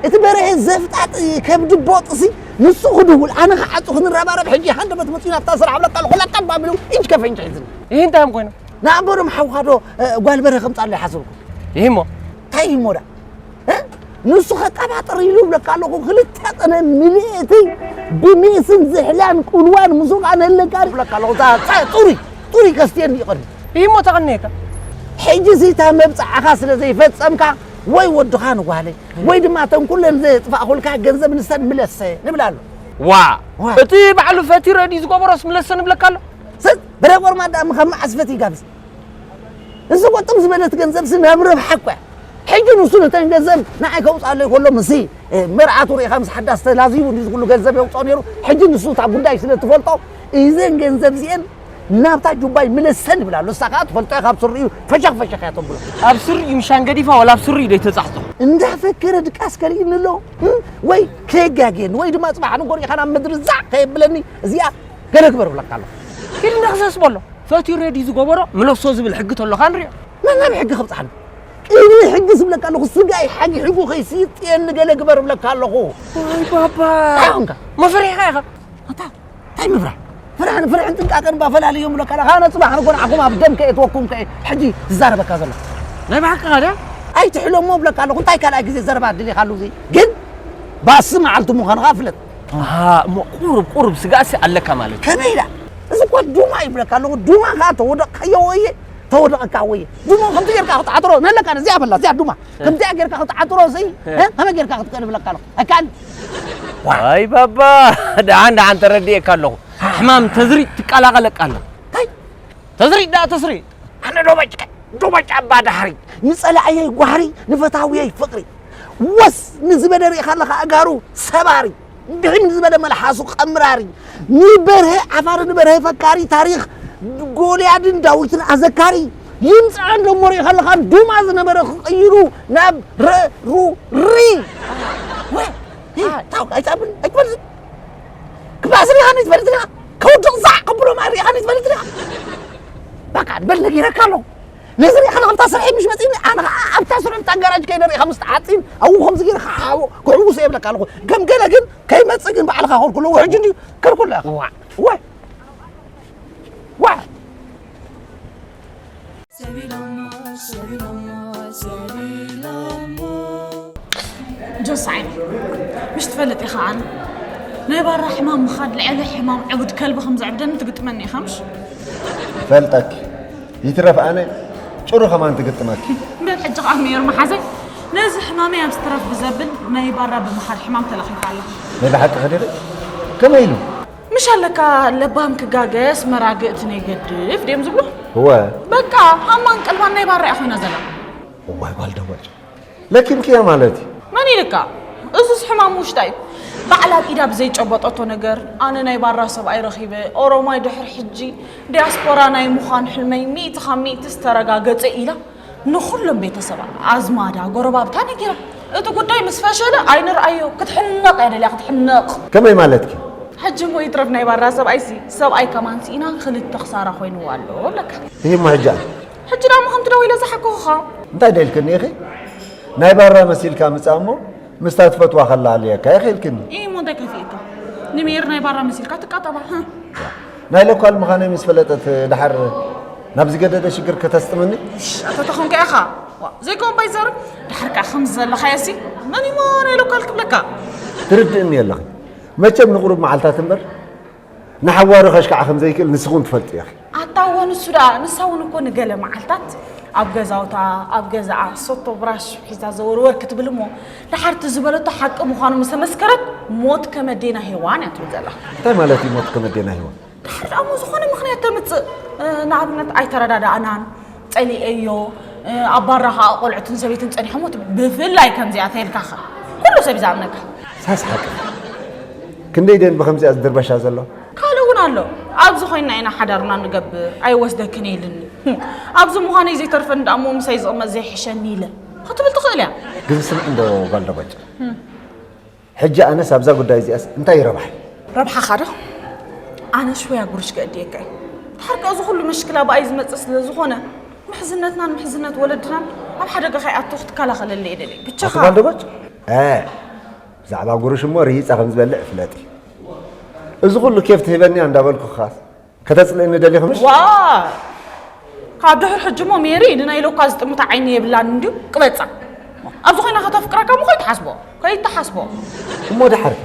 እቲ በርሄ ዘፍጣጥ ከብዲ ቦጥሲ ንሱ ክድውል፣ ኣነ ክዓጹ ክንረባረብ፣ ሕጂ ሃንደበት መፂኡ ናብታ ስራሕ ብለካ ኣለኹ፣ ለቀብ ኣቢሉ ኢጅ ከፈንጅ ሒዝኒ። እሂ እንታይ እዮም ኮይኖም? ንኣንበሮም ሓውኻ ዶ፣ እ፣ ጓል በርሄ ከምጻሉ ይሓስብኩ። እሂ እሞ? እንታይ እሂ እሞ ደኣ? እ? ንሱ ከቀባጥር ኢሉ ብለካ ኣለኹ፣ ክልተ ቅነ ምልእቲ ብሜስን ዝሕላን ቁልዋን ምስኡ ከኣ ነለካ ብለካ ኣለኹ። እዛ ጸ-፣ ጽሩይ፣ ጽሩይ ከስትየኒ እዩ ቀድሙ። እሂ እሞ ተቐነየካ። ሕጂ እዚ እታ መብጽዓኻ ስለ ዘይፈጸምካ፣ ወይ ወድኻ ንጓለይ፣ ወይ ድማ እተን ኩለን ዘጥፋእኹልካ ገንዘብ ንሰን ምለሰ ንብል ኣሎ። ዋ! ዋ! እቲ ባዕሉ ፈቲረ ድዩ ዝገበሮስ ምለሰ ንብለካ ኣሎ? ስጥ! በረ ጎርማዳ እሞ ካብ መዓስ ፈትዩ ይጋብዝ? እዚ ቁጥብ ዝበለት ገንዘብ ሲ ናብ ረብሓ እኮ እያ። ሕጂ ንሱ ነተን ገንዘብ ንዓይ ከውፅኣለይ ከሎ ምስዚ፣ እ፣ መርዓቱ ርኢኻ ምስ ሓዳስ ተላዚቡ እንድዩ ዝኩሉ ገንዘብ የውፅኦ ነይሩ። ሕጂ ንሱ እታ ጉዳይ ስለ ትፈልጦ እዘን ገንዘብ እዚአን ናብታ ጁባይ ምለሰን ይብል ኣሎ። ንሳ ከዓ ትፈልጦ እያ፣ ካብ ስሪኡ ፈሸኽ ፈሸኽ እያ ተብሎ። ኣብ ስሪኡ ምሻን ገዲፋ ዋላ ኣብ ስሪኡ ዶ ይተፃሕፆ? እንዳፈከረ ድቃስ ከልእኒ ኣሎ። እ? ወይ ከየጋግየኒ ወይ ድማ ፅባሕ ንጎ ርኢኻ ናብ ምድሪ ዛዕ ከየብለኒ እዚኣ ገለ ግበር ብለካ ኣለኹ። ኪድ እንዳኽሰስ በሎ። ፈትዩ ሬዲ ዝገበሮ ምለሶ ዝብል ሕጊ ተሎ ኻንሪኦ። መን ናብ ሕጊ ከብፅሓኒ? ቅድሚ ሕጊ ዝብለካ ኣለኹ፣ ስጋይ ሓጊ ሕጉ ከይስይጥየኒ ገለ ግበር ብለካ ኣለኹ። ዋይ ባባ። እንታይ ኾንካ? መፈሪሕኻ ኢኻ። ኣታ፣ እንታይ ምፍራሕ? ፍርሕን ፍርሕን ጥንቃቅን እባ ፈላልዮም ብለካ ኣለኹ። ኣነ ፅባሕ ንጎ ንዓኹም ኣብ ደም ከእትወኩም ከ ሕጂ ዝዛረበካ ዘሎ። ናይ ብሓቅኻ ድያ? ኣይትሕለሞ ብለካ ኣለኹ። እንታይ ካልኣይ ግዜ ዘረባ ኣድሊኻሉ እዚ? ግን ባሲ መዓልቱ ምዃንኻ ፍለጥ። ኣሃ፣ እሞ ቁሩብ ቁሩብ ስጋእሲ ኣለካ ማለት እዩ። ከመይ ኢላ? እዚ እኮ ዱማ ይብለካ ኣለኹ። ዱማ ከኣ ተወደቕካዮ ወየ፣ ተወደቐካ ወየ። ዱማ ከምቲ ጌርካ ክትዓጥሮ ነለካ፣ እዚኣ በላ፣ እዚኣ ዱማ። ከምዚኣ ጌርካ ክትዓጥሮ ሲ፣ እ? እ? ከመይ ጌርካ ክትክእል ይብለካ ኣለኹ። ኣይከኣልን። ዋይ ባባ፣ ደሓን ደሓን ተረዲኤካ ኣለኹ። ሕማም ተዝሪእ ትቀላቐለካ ኣሎ። እንታይ? ተዝሪእ ደኣ ተስሪእ። ኣነ ዶ በጭ-፣ ዶ በጭ ኣባ ዳሕሪ፣ ንጸላእየይ ጓሕሪ፣ ንፈታውየይ ፍቕሪ። ወስ ንዝበለ ርኢኻ ኣለኻ ኣእጋሩ ሰባሪ፣ ድሕን ንዝበለ መልሓሱ ቀምራሪ፣ ንበርሀ ዓፋሪ ንበርሀ ፈካሪ፣ ታሪኽ ጎልያድን ዳዊትን ኣዘካሪ። ይምጽዐን ደሞ ርኢኻ ኣለኻ ዱማ ዝነበረ ክቕይሩ ናብ ረ-፣ ሩ-፣ ሪ። ወ-፣ ሂ፣ ታው፣ ኣይጻብን፣ ኣይትበልዝን። ክባእስ ርኢኻኒ ትፈልጥ ዲኻ? ከውድቕ ዛዕ ከብሎ ማይ ርኢኻኒ ትፈልጥ ዲኻ? በቃ በል ነጊረካ ኣለኹ። ነዚ ርኢኻ ኣለኻ ኣብታ ስርሐይ ምሽ መጺእኒ፣ ኣነ ኸዓ ኣብታ ስርሑ ኣብታ ጋራጅ ከይደ ርኢኻ ምስ ተዓጺን ኣብኡ ከምዚ ገይረ ክሓ-፣ ክሕውሶ እየ እብለካ ኣለኹ። ከም ገለ ግን ከይመጽእ ግን ባዕልኻ ከልክሎ፣ ውሕጅ እንድዩ ከልክሎ ኢኻ። ዋዕ። ዋይ። ዋዕ። ጆስ ዓይኒ፣ ምሽ ትፈልጥ ኢኻ ኣነ ናይ ባራ ሕማም ምኻድ ልዕሊ ሕማም ዕቡድ ከልቢ ከም ዘዕብደኒ ትግጥመኒ ኢኻ ምሽ? ፈልጠኪ ይትረፍ ኣነ ጭሩ ከማን ትግጥመኪ። እምበር ሕጂ ኸኣ ሜር መሓዘይ ነዚ ሕማመይ ኣብ ዝተረፍ ብዘብል ናይ ባራ ብምኻድ ሕማም ተለኺፋ ኣለኹ። ናይ ብሓቂ ኸዲኺ? ከመይ ኢሉ? ምሽ ኣለካ ለባም ክጋገስ መራግእ እቲ ነይገድፍ ድዮም ዝብሉ? እወ። በቃ ሃማን ቀልባን ናይ ባራ እያ ኮይና ዘላ። እዋይ ጓል ደወጭ ለኪምክያ ማለት እዩ። መን ኢልካ? እሱስ ሕማም ውሽጣ እዩ። ባዕላ ኣብ ኢዳ ብዘይጨበጠቶ ነገር ኣነ ናይ ባራ ሰብኣይ ረኺበ ኦሮማይ ድሕሪ ሕጂ ዲያስፖራ ናይ ምዃን ሕልመይ ሚእቲ ካብ ሚእቲ ዝተረጋገጸ ኢላ ንኹሎም ቤተሰባ፣ ኣዝማዳ፣ ጎረባብታ ነጊራ። እቲ ጉዳይ ምስ ፈሸለ ኣይንርኣዮ። ክትሕነቕ እያ ደልያ ክትሕነቕ። ከመይ ማለትኪ? ሕጂ እሞ ይትረፍ ናይ ባራ ሰብኣይሲ፣ ሰብኣይ ከማን ስኢና ክልተ ክሳራ ኮይንዋ ኣሎ ኣለካ። ይህ እሞ ሕጂ ኣነ ሕጂ ዳሞ ከምቲ ደው ኢለ ዝሓከኹኻ። እንታይ ደልክኒ ኢኺ? ናይ ባራ መሲልካ ምጻእ እሞ ምስታ ትፈትዋ ከላ ኣለየካ ኢኺ ኢልክኒ። ኢሞ እንታይ ከፊእካ? ንሜር ናይ ባራ መሲልካ ትቃጠባ። ናይ ሎካል ምዃነይ ምስ ፈለጠት ደሓር ናብ ዝገደደ ሽግር ከተስጥመኒ? እሽ፣ ኣቶ ተኾንካ ኢኻ። ዋ፣ ዘይኮን ባይዘር፣ ድሓር ከኣ ከምዚ ዘለኻዮ ሲ፣ መን እሞ ናይ ሎካል ክብለካ? ትርድእኒ ኣለኺ። መቸም ንቑሩብ መዓልታት እምበር ንሓዋሩ ከሽካዕ ከም ዘይክእል ንስኺ እውን ትፈልጢ ኢኺ። ኣታ እወ ንሱ ደኣ፣ ንሳ እውን እኮ ንገለ መዓልታት ኣብ ገዛውታ፣ ኣብ ገዛኣ፣ ሰቶ ብራሽ ሒዛ ዘወርወር ክትብል እሞ፣ ደሓር እቲ ዝበለቶ ሓቂ ምዃኑ ምስ ተመስከረት፣ ሞት ከመዴና ሄዋን እያ ትብል ዘላ። እንታይ ማለት እዩ ሞት ከመዴና ሄዋን? ድሓር ደኣ እሞ ዝኾነ ምኽንያት ተምጽእ፣ ንኣብነት ኣይተረዳዳእናን፣ ጸሊኤዮ፣ ኣብ ባራ ከኣ ቆልዑትን ሰበይትን ጸኒሖሞ፣ ብፍላይ ከምዚኣ ተይልካኸ ኩሉ ሰብ እዩ ዝኣምነካ። ሳስ ሓቂ ክንደይ ደን ብኸምዚኣ ዝድርበሻ ዘሎ? ካልእ እውን ኣሎ። ኣብዚ ኮይንና ኢና ሓዳርና ንገብር፣ ኣይወስደክን ኢልኒ። ኣብዚ ምዃነይ ዘይተርፈኒ ደኣ እሞ ምሳይ ዝቕመጥ ዘይሕሸኒ ኢለ ክትብል ትኽእል እያ። ግን ስምዒ እንዶ ጓል ደበጭ፣ ሕጂ ኣነስ ኣብዛ ጉዳይ እዚኣስ እንታይ ይረብሓ? ረብሓኻ ዶ? ኣነ ሽወያ ጉርሽ ከእድየካ እየ። ድሓር ከኣ እዚ ኩሉ ምሽክላ ብኣይ ዝመጽእ ስለ ዝኾነ፣ ምሕዝነትናን ምሕዝነት ወለድናን ኣብ ሓደጋ ከይኣቱ ክትከላኸለለይ እየ ደልየ። ብቻኻ። ኣቶ ጓል ደበጭ፣ ብዛዕባ ጉርሽ እሞ ርሂጻ ከም ዝበልዕ ፍለጢ። እዚ ኩሉ ኬፍ ትህበኒ እያ እንዳበልኩኻስ ከተጽልእኒ ደሊኺ ምሽ? ዋ! ካብ ድሕሪ ሕጂ እሞ ሜሪ ንናይ ሎካ ዝጥምታ ዓይኒ የብላን እንድዩ ቅበጻ። ኣብዚ ኮይና ከተፍቅረካ እሞ ከይትሓስቦ፣ ከይትሓስቦ። እሞ ደሓር ከ?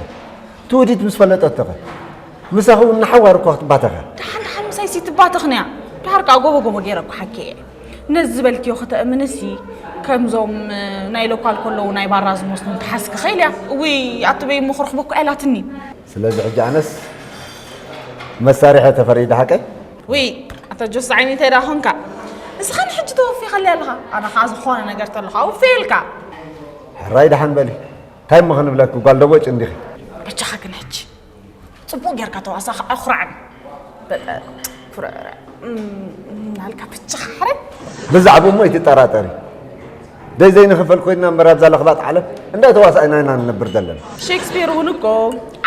ትውዲት ምስ ፈለጠቶ ከ? ምሳኺ እውን ንሓዋሩ እኳ ክትባተኽ እያ። ደሓን ደሓን ምሳይ ሲ ትባተኽን እያ። ደሓር ከኣ ጎቦ ጎቦ ገይረ እኮ ሓኪየ እየ። ነዚ ዝበልክዮ ከተእምንሲ ከምዞም ናይ ሎካል ከለዉ ናይ ባራ ዝመስሉ ተሓዝኪ ኸይል እያ። እውይ ኣትበይ እሞ ክረኽበኩ ኣይላትኒ። ስለዚ ሕጂ ኣነስ መሳርሒ ተፈሪደ ሓቀይ? ውይ ኣታ ጆስ ዓይነተይ ደኣ ኾንካ። ንስኻ ንሕጂ ተወፊኻለይ ኣለኻ፣ ኣነ ኸኣ ዝኾነ ነገር ተለኻ ኣውፍየልካ። ሕራይ ደሓን በሊ። እንታይ እሞ ክንብለኪ ጓል ደቦጭ እንዲኺ። በጃኻ ግን ሕጂ ጽቡቕ ጌርካ ተዋሳእ ኣኹርዓኒ። በ- ኩርዕርዕ እም፣ እናልካ በጃኻ ሕራይ። ብዛዕባ እሞ ኣይትጠራጠሪ። ደይ ዘይንኽፈል ኮይንና እምበር ኣብዛ ለኽባጥ ዓለም እንታይ ተዋሳእና ኢና ንነብር ዘለና። ሼክስፒር እውን እኮ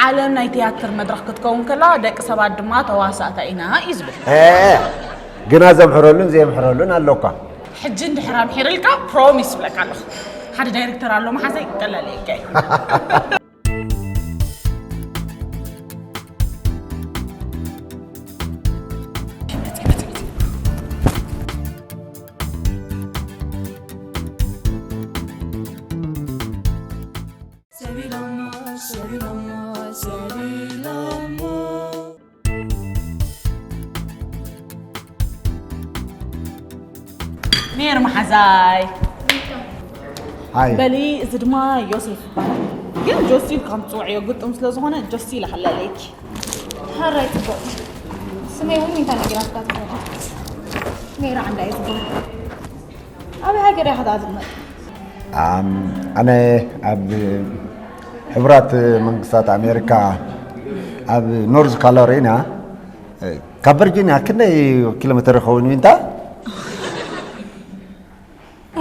ዓለም ናይ ትያትር መድረኽ ክትከውን ከላ ደቂ ሰባት ድማ ተዋሳእታ ኢና እዩ ዝብል። እ፣ ግና ዘምሕረሉን ዘየምሕረሉን ኣሎ እኳ። ሕጂ እንድሕር ኣምሒርልካ ፕሮሚስ ይብለካ ኣለኹ። ሓደ ዳይሬክተር ኣሎ መሓዘይ ቀላል እየ። ሜር መሓዛይ ሃይ በሊ እዚ ድማ ዮሴፍ ይባላል። ግን ጆሲ ኢልካ ከምትፅውዕዮ ግጥም ስለዝኾነ ጆሲ ኢለ ከለለይኪ። ሓራይ ፅቡቕ። ስመይ እውን ሚንታ ነጊራትካ ትኾነ። ሜራ ዓንዳ እየ ዝብሃል። ኣበይ ሃገር ኢኻ ደኣ ዝቕመጥ? ኣነ ኣብ ሕቡራት መንግስታት ኣሜሪካ ኣብ ኖርዝ ካሮላይና ካብ ቨርጂንያ ክንደይ ኪሎ ሜተር ይኸውን ዊንታ?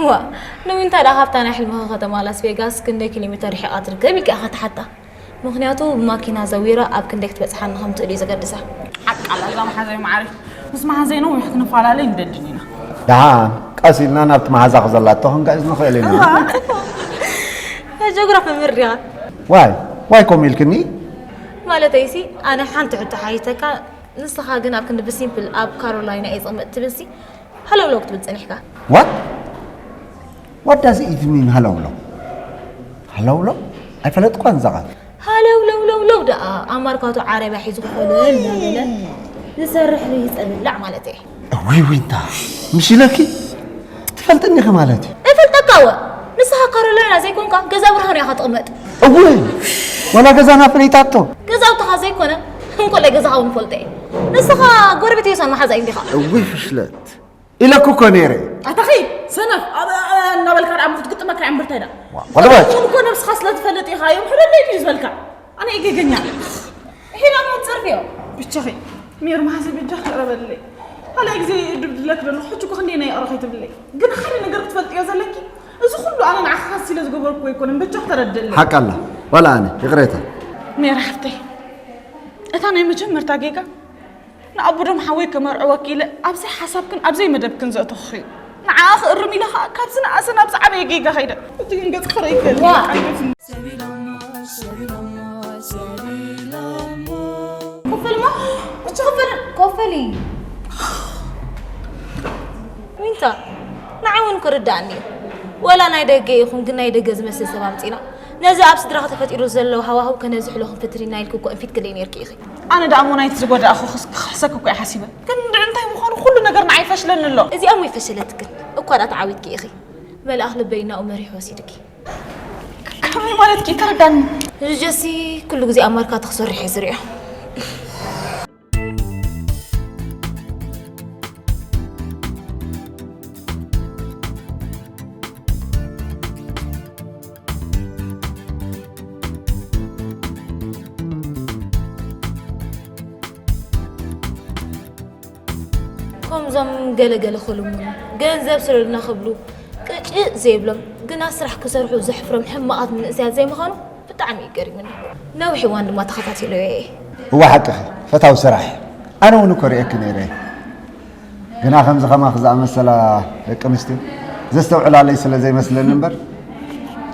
እዋ ንዊንታ ደኣ ካብታ ናይ ሕልምኺ ከተማ ላስ ቬጋስ ክንደይ ኪሎ ሜተር ርሒቓ ትርከብ ኢልካ ኢኻ ትሓታ። ምኽንያቱ ብማኪና ዘዊራ ኣብ ክንደይ ክትበጽሓኒ ከም ትኽእል እዩ ዘገድሳ። ሓቃ ኣላ እዛ መሓዛይ መዓረይ። ምስ መሓዛይ ነዊሕ ክንፈላለ ኣይንደልን ኢና። ደሓን ቀስ ኢልና ናብቲ መሓዛኺ ዘላቶ ክንገዕዝ ንኽእል ኢና። ጆግራፍ መምህር ዲኻ? ዋይ ዋይ ከምኡ ኢልክኒ? ማለተይሲ ኣነ ሓንቲ ሕቶ ሓቲተካ ንስኻ ግን ኣብ ክንዲ ብሲምፕል ኣብ ካሮላይና እየ ዝቕመጥ ትብልሲ ሃለውለው ክትብል ጸኒሕካ። What? What does it mean ሃለውለው? ሃለውለው? ኣይፈለጥኳን እዛ ቃል። ሃለውለውለውለው ደኣ ኣብ ማርካቶ ዓረብያ ሒዙ ኮለል እናበለ ዝሰርሕ ርሂጸ ብላዕ ማለት እየ። እውይ ዊንታ ምሽ ኢለኪ ትፈልጥኒ ኢኺ ማለት እዩ። እፈልጠካ እወ ንስኻ ካሮላይና ዘይኮንካ ገዛ ብርሃኑ ኢኻ ትቕመጥ። እውይ ዋላ ገዛና ፈሊጣቶ። ገዛውትኻ ዘይኮነ እንኮላይ ገዛኻ እውን እፈልጦ እየ። ንስኻ ጎረቤት ዮሳን መሓዛይ እንዲኻ። እውይ ፍሽለት ኢለኩ እኮ ነይረ። ኣታኺ ሰነፍ ኣብ- ኣብ- እናበልካ ደኣ እሞ ክትግጥመካ እያ እምበር እንታይ ደኣ። ዋ፣ ቆልበት። እሞ እኮ ነብስኻ ስለ ትፈልጥ ኢኻ እዮም ሕደለይ ድዩ ዝበልካ። ኣነ ኢገገኛ። ሄላ ሞት ጸርፊዮ። ብቻኺ ሜር መሓዘይ በጃኺ ይቕረ በልለይ። ካልኣይ ግዜ ድብድለክ ደለኹ፣ ሕጂ እኮ ክንደይ ናይ ይቕረ ከይትብለይ። ግን ሓደ ነገር ክትፈልጥዮ ዘለኪ፣ እዚ ኩሉ ኣነ ንዓኺ ከስ ኢለ ዝገበርኩ ኣይኮነን፣ በጃኺ ተረድእለይ። ሓቃ ኣላ፣ ዋላ ኣነ፣ ይቕሬታ። ሜር ሓፍተይ፣ እታ ናይ መጀመርታ ጌጋ ንኣቦዶም ሓወይ ከመርዕወኪ ኢለ ኣብዘይ ሓሳብክን ኣብዘይ መደብክን ዘእተኹኺ እዩ። ንዓኣ ክእርም ኢለ ኸኣ ካብዚ ንኣሰ ናብዚ ዓበየ ጌጋ ከይደ። እቲ ግን ገጽ ክረይ ይክእል ዋ! ኮፈልማ፣ እቺ ኮፈል፣ ኮፈሊ። ዊንታ፣ ንዓይ እውን ክርዳእኒ እዩ። ወላ ናይ ደገ ይኹን ግን ናይ ደገ ዝመስል ሰብ ኣምጺና ነዚ ኣብ ስድራኺ ተፈጢሩ ዘሎ ሃዋህው ከነዝሕሎ ክንፍትን ኢና ኢልኪ እኮ እንፊት ክለይ ነርኪ ኢኺ። ኣነ ደኣ እሞ ናይቲ ዝጎዳእኹ ክስ- ክኽሕሰኪ እኮ እየ ሓሲበ። ግን እንድዒ እንታይ ምዃኑ ኩሉ ነገር ንዓይ ይፈሽለኒ ኣሎ። እዚኣ እሞ ይፈሸለትክን እኳ ደኣ ተዓዊትኪ ኢኺ። መልኣኽ ልበይ እናኡ መሪሑ ወሲድኪ። ከመይ ማለትኪ? ኣይተረዳንን። ሕጂ ጀሲ ኩሉ ግዜ ኣብ ማርካቶ ክሰርሕ እየ ዝሪኦ። ከምዞም ገለገለ ክልምኑ ገንዘብ ስረዱና ክብሉ ቅጭእ ዘይብሎም ግና ስራሕ ክሰርሑ ዘሕፍሮም ሕማቓት መንእሰያት ዘይምዃኑ ብጣዕሚ እዩ ገሪሙኒ። ነዊሕ እዋን ድማ ተኸታቲለዮ እየ። እወ ሓቅኺ ፈታዊ ስራሕ እየ። ኣነ እውን እኮ ርእየኪ ነይረ እየ። ግና ከምዚ ከማኺ ዝኣመሰላ ደቂ ኣንስትዮ ዘስተውዕላለይ ስለ ዘይመስለኒ እምበር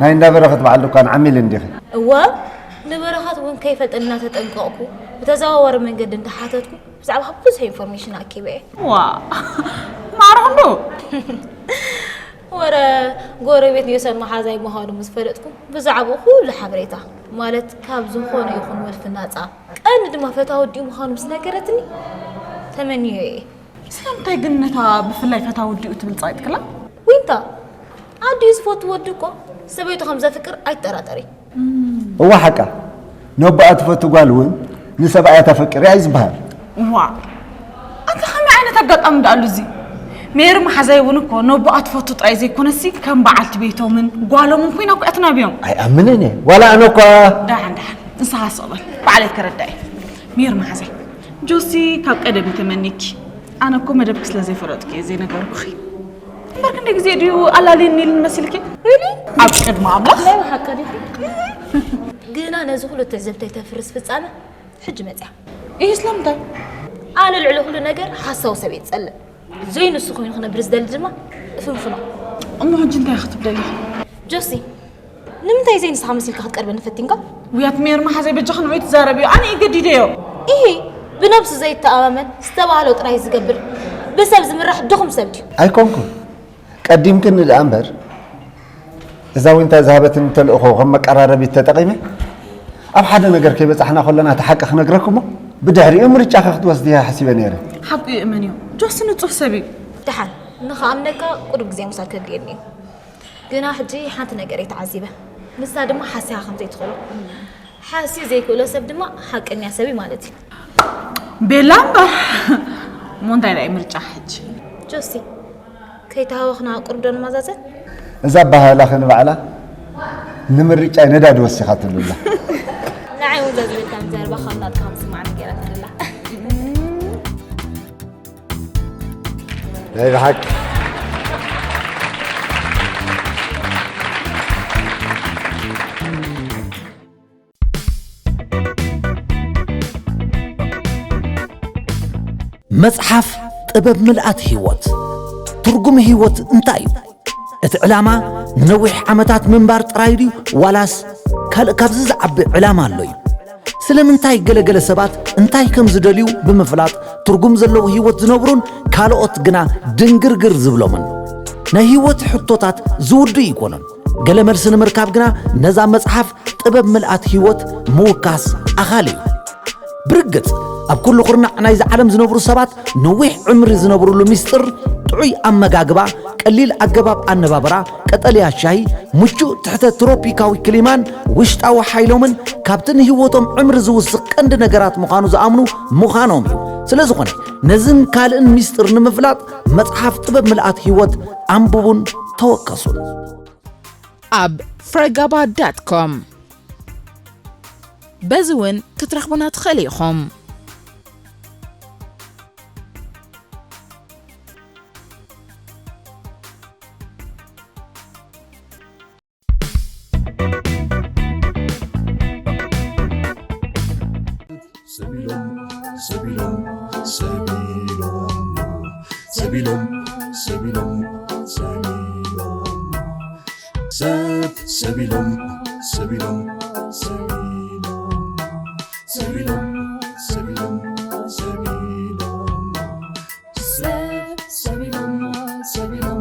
ናይ እንዳ በረኸት በዓል ድኳን ዓሚል እንዲኺ። እወ ንበረኸት እውን ከይፈልጠኒ እናተጠንቀቕኩ ብተዘዋዋሪ መንገዲ እንዳሓተትኩ ብዛዕባኺ ብዙሕ ኢንፎርሜሽን ኣኪበ እየ። ዋእ ማዕረ ክንድኡ። ወረ ጎረቤት ዮሰን መሓዛይ ምዃኑ ምስ ፈለጥኩ ብዛዕብኡ ኩሉ ሓበሬታ ማለት ካብ ዝኾነ ይኹን ወልፊ ናፃ ቀንዲ ድማ ፈታዊ ኣዲኡ ምዃኑ ምስ ነገረትኒ ተመንዮዮ እየ። ስለምንታይ ግን ነታ ብፍላይ ፈታዊ ኣዲኡ ትብል ፃይጥክላ? ዊንታ ኣዲኡ ዝፈቱ ወዲ እኮ ሰበይቱ ከም ዘፍቅር ኣይትጠራጠሪ። እወ ሓቃ ነቦኣ ትፈቱ ጓል እውን ንሰብኣያ ተፍቅር እያ እዩ ዝበሃል። ዋእ ኣንታ ከመይ ዓይነት ኣጋጣሚ ደኣሉ እዚ? ሜሪ መሓዛይ እውን እኮ ነቦኣ ትፈቱ ጥራይ ዘይኮነሲ ከም በዓልቲ ቤቶምን ጓሎምን ኮይና እኮ እያ ትናብዮም። ኣይኣምንን እየ ዋላ ኣነ እኳ። ደሓን ደሓን ንስኻ ስቕ በል ባዕለይ ከረድኣ እየ። ሜሪ መሓዛይ ጆሲ ካብ ቀደም እዩ ተመኒኪ። ኣነ እኮ መደብኪ ስለ ዘይፈለጥኩ እየ ዘይነገርኩኺ። እምበር ክንደይ ግዜ ድዩ ኣላልየኒ ኢሉኒ መሲልኪ? Really? ኣብ ቅድሚ ኣምላኽ። ናይ ብሓቂ ዲኺ? ግና ነዚ ኩሉ ትዕዝብተይ ተፍርስ ፍጻመ ሕጂ መጽያ። ኢሂ ስለምንታይ? ኣነ ልዕሊ ኩሉ ነገር ሓሳዊ ሰብ እየ ዝጸልእ። ዘይንሱ ኮይኑ ክነብር ዝደሊ ድማ እፍንፍኖ። እሞ ሕጂ እንታይ ክትብለኒ? ጆሲ ንምንታይ ዘይንስኻ መሲልካ ክትቀርበኒ ፈቲንካ? ውያት ሜር መሓዘይ በጃኺ ንዑይ ትዛረብዮ ኣነ እየ ገዲደዮ። ኢሂ ብነብሱ ዘይተኣማመን ዝተባህሎ ጥራይ ዝገብር ብሰብ ዝምራሕ ድኹም ሰብ ድዩ? ኣይኮንኩን ቀዲምክኒ ደኣ እምበር እዛ ዊንታ ዝሃበትኒ ተልእኾ ከም መቀራረቢት ተጠቒመ ኣብ ሓደ ነገር ከይበጻሕና ከለና እቲ ሓቂ ክነግረኪ እሞ ብድሕሪኡ ምርጫኺ ክትወስድያ ሓሲበ ነይረ። ሓቁ እዩ እመንዮ ጆሲ ንጹህ ሰብ እዩ። ደሓን ንኽኣምነካ ቁሩብ ግዜ ምውሳድ ከድልየኒ እዩ። ግና ሕጂ ሓንቲ ነገር እየ ተዓዚበ። ንሳ ድማ ሓሲኻ ከም ዘይትኽእሎ። ሓስዩ ዘይክእሎ ሰብ ድማ ሓቀኛ ሰብ እዩ ማለት እዩ። ቤላ እምበር እሞ እንታይ ደኣ እዩ ምርጫኺ ሕጂ? ጆሲ ከይተሃወኽና ቁሩብ ዶ ንመዛዘን? እዛ ኣበሃህላኺ ንባዕላ ንምርጫይ ነዳዲ ወሲኻትሉ ኣላ። ንዓይ እውን እዛ ዝበልካኒ ዘረባ ካብ ናትካ ከም ዝስማዓኒ ገይራትኒ ኣላ። ናይ ብሓቂ መጽሓፍ ጥበብ ምልኣት ህይወት። ትርጉም ህይወት እንታይ እዩ? እቲ ዕላማ ንነዊሕ ዓመታት ምንባር ጥራይ ድዩ ዋላስ ካልእ ካብዚ ዝዓቢ ዕላማ ኣሎ እዩ? ስለምንታይ ገለገለ ሰባት እንታይ ከም ዝደልዩ ብምፍላጥ ትርጉም ዘለዎ ህይወት ዝነብሩን ካልኦት ግና ድንግርግር ዝብሎምን? ናይ ህይወት ሕቶታት ዝውድኡ ኣይኮኑን። ገለ መልሲ ንምርካብ ግና ነዛ መጽሓፍ ጥበብ ምልኣት ህይወት ምውካስ ኣኻሊ እዩ። ብርግጽ ኣብ ኩሉ ኩርናዕ ናይዚ ዓለም ዝነብሩ ሰባት ነዊሕ ዕምሪ ዝነብሩሉ ሚስጥር ጥዑይ ኣመጋግባ፣ ቀሊል ኣገባብ ኣነባብራ፣ ቀጠልያ ሻሂ፣ ምቹእ ትሕተ ትሮፒካዊ ክሊማን ውሽጣዊ ሓይሎምን ካብቲ ንህይወቶም ዕምሪ ዝውስኽ ቀንዲ ነገራት ምዃኑ ዝኣምኑ ምዃኖም እዩ። ስለዝኾነ ነዝን ካልእን ሚስጥር ንምፍላጥ መጽሓፍ ጥበብ ምልኣት ህይወት ኣንብቡን ተወከሱን። ኣብ ፍረጋባ ዳት ኮም በዚ እውን ክትረኽቡና ትኽእሉ ኢኹም።